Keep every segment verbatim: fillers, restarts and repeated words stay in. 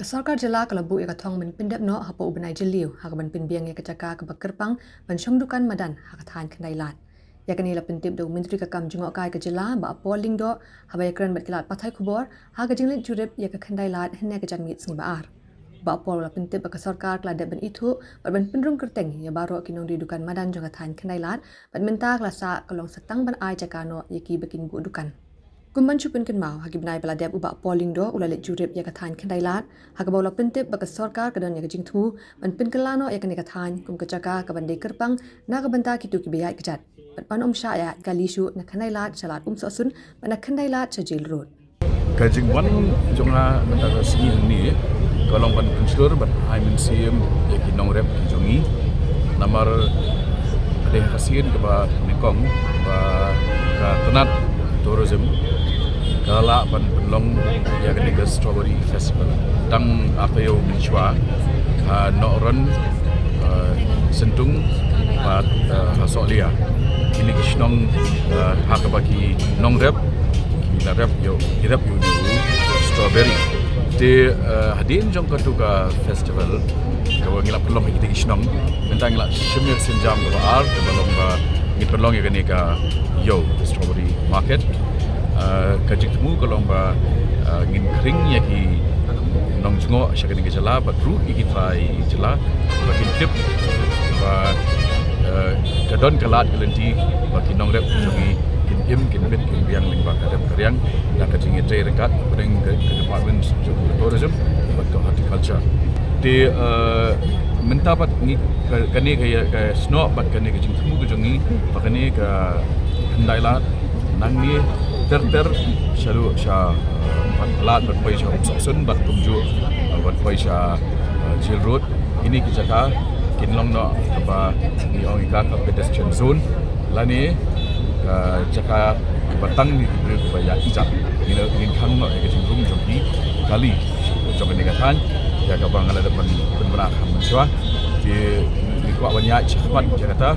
Ka sorkar jylla ka la buh ïa ka thong ban pyndep noh hapoh u bnai Jylliew ha kaban pynbiang ïa ka jaka kaba kyrpang ban shong dukan madan ha ka thaiñ Khyndailad. Ïa kane la pyntip da u Myntri ka kam jngohkai ka jylla Bah Paul Lyngdoh haba ïakren bad ki lad pathai khubor ha ka jingleit jurip ïa ka Khyndailad hynne ka janmiet sngi Ba-ar. Bah Paul u la pyntip ba ka sorkar ka la dep ban ithuh bad ban pynrung kyrteng ïa baroh ki nongdie dukan madan jong ka thaiñ Khyndailad bad mynta ka la sah ka long sa tang ban ai jaka noh ïa ki ba kin buh dukan. Kum ban shu pynkynmaw, ha ki bnai ba la dep u Bah Paul Lyngdoh u la leit jurip ïa ka thaiñ Khyndailad ha kaba u la pyntip ba ka sorkar ka don ïa ka jingthmu ban pynkylla noh ïa kane ka thaiñ kum ka jaka kaban dei kyrpang na ka bynta kito kiba ïaid kjat bad ban ym shah ïaid kali shuh na Khyndailad sha Lad Umsohsun bad na Khyndailad sha Jail Road. Ka jingwan jong nga mynta ka sngi hangne ka long ban pynshlur bad ai mynsiem ïa ki nongrep ki jong ngi. Namar ka dei ha ka sien kaba nyngkong ba ka tnat tourism ka lah ban pynlong ïa kane ka Strawberry Festival. Tang arta ïew mynshuwa ha Nohron, eh, Syntung bad, eh, ha Sohliya. Kine ki shnong, eh, ha kaba ki nongrep ki la rep ïa u, ki rep ïa une u strawberry. Te, eh, hadien jong katu ka festival kaba ngi la pynlong ha kine ki shnong, mynta ngi la shim ïa ka sienjam kaba ar kaba long ba ngin pynlong ïa kane ka ïew, Strawberry Market. Eh, ka jingthmu ka long ba, eh, ngin khring ïa ki nongjngoh sha kane ka jylla bad ruh ïa ki trai jylla ba kin tip ba, eh, ka don ka lad ka lynti ba ki nongrep jong ngi kin im, kin bit, kin biang lyngba ka rep ka riang da ka jingïatrei ryngkat hapdeng ka, ka Department jong Tourism bad ka Horticulture. Te, eh, mynta pat ngi ka, kane ka, ka snoh bad kane ka jingthmu ka jong ngi ba kane ka Khyndailad nangne ter ter sha ruh sha, eh, Umpat Lad ban poi sha Umsohsun bad kumjuh, eh, ban poi sha, eh, Jail Road. Kine ki jaka kin long noh kaba ngi ong ïa ka ka pedestrian zone lane ka jaka kaba tang ïa ki briew kiba ïaid ïa ki jaka. Ngin, ngin khang noh ïa ka jingrung jong ki kali jong kane ka thaiñ ïa kaba nga la dep ban pynbna ha mynshuwa. Te ngi kwah ban ïaid shakhmat ïa kata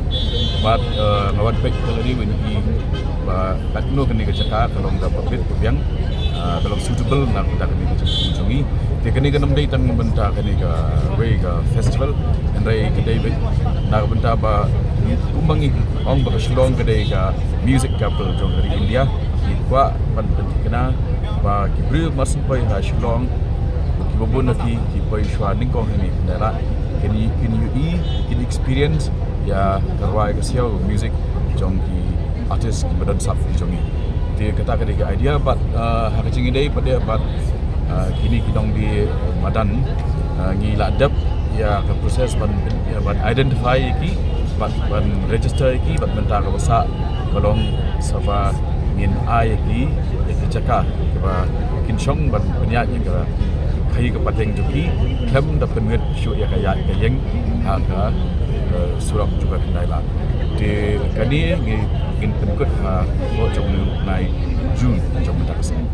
bad, eh, nga wan peit ka lade ban ïohi ba katno kane ka jaka ka long kaba bit ba biang, ah, ka long suitable na ka bynta kane ka jingthmu jong ngi. Te kane kan ym dei tang na bynta kane kawei ka festival, hynrei ka dei beit na ka bynta ba kumba ngi ong ba ka Shillong ka dei ka music capital jong ka ri India. Ngi kwah ban pynthikna ba ki briew mar syn poi ha Shillong, kiba bun na ki ki poi shuwa nyngkong hangne, kin da lah kin ïohi, kin experience ïa ka rwai ka siaw, music jong ki artist kiba don sap ki jong ngi. Te kata ka dei ka idea bad, ah, ha ka jingïadei pat de bad, ah, kine ki nongdie madan, ah, ngi la dep ïa ka process ban, ïa ban identify ïa ki bad ban register ïa ki bad mynta kaba sah ka long sa ba ngin ai ïa ki ïa ki jaka kiba kin shong ban pynïaid ïa ka khaïi ka pateng jong ki khlem da pynwit shuh ïa ka ïaid ka ïeng ha ka, eh, surok jong ka Khyndailad. Te kane ngi, ngin pynkut ha ka por jong u bnai June jong mynta ka snem.